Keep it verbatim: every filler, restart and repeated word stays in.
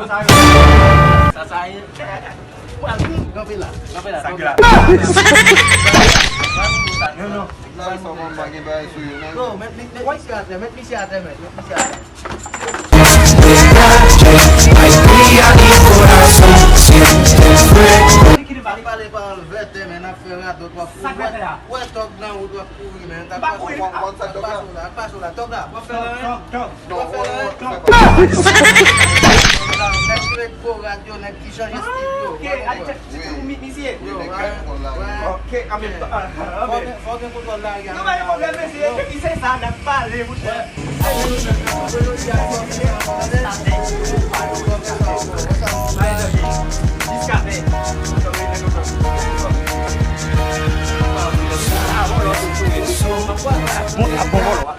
Sa, sa ye. Kanpe la. Kanpe la. Sa ki la? Non, non. Sa yo pa gen bagay sou yo, non. Bro, met, met, met misye atè, met misye atè, met, met misye atè. Li pale pa vètè, men n ap fè radòt, w ap kouri. Wè tòg nan wout, w ap kouri, men. Tòg la, tòg la, tòg la. W ap fè l anyen? W ap fè l anyen? Nèg ki ret gwo rad yo, nèg ki chanje stil yo. Ok, w ap wè. Ti kou mit misye. Yo, wi, nèg la konn la. Ok, an menm tan. Fò gen, fò gen kontwòl lari a. Nou pa gen pwoblèm, mesye. Ki se sa n ap pale, monchè? Bon, bon, bon.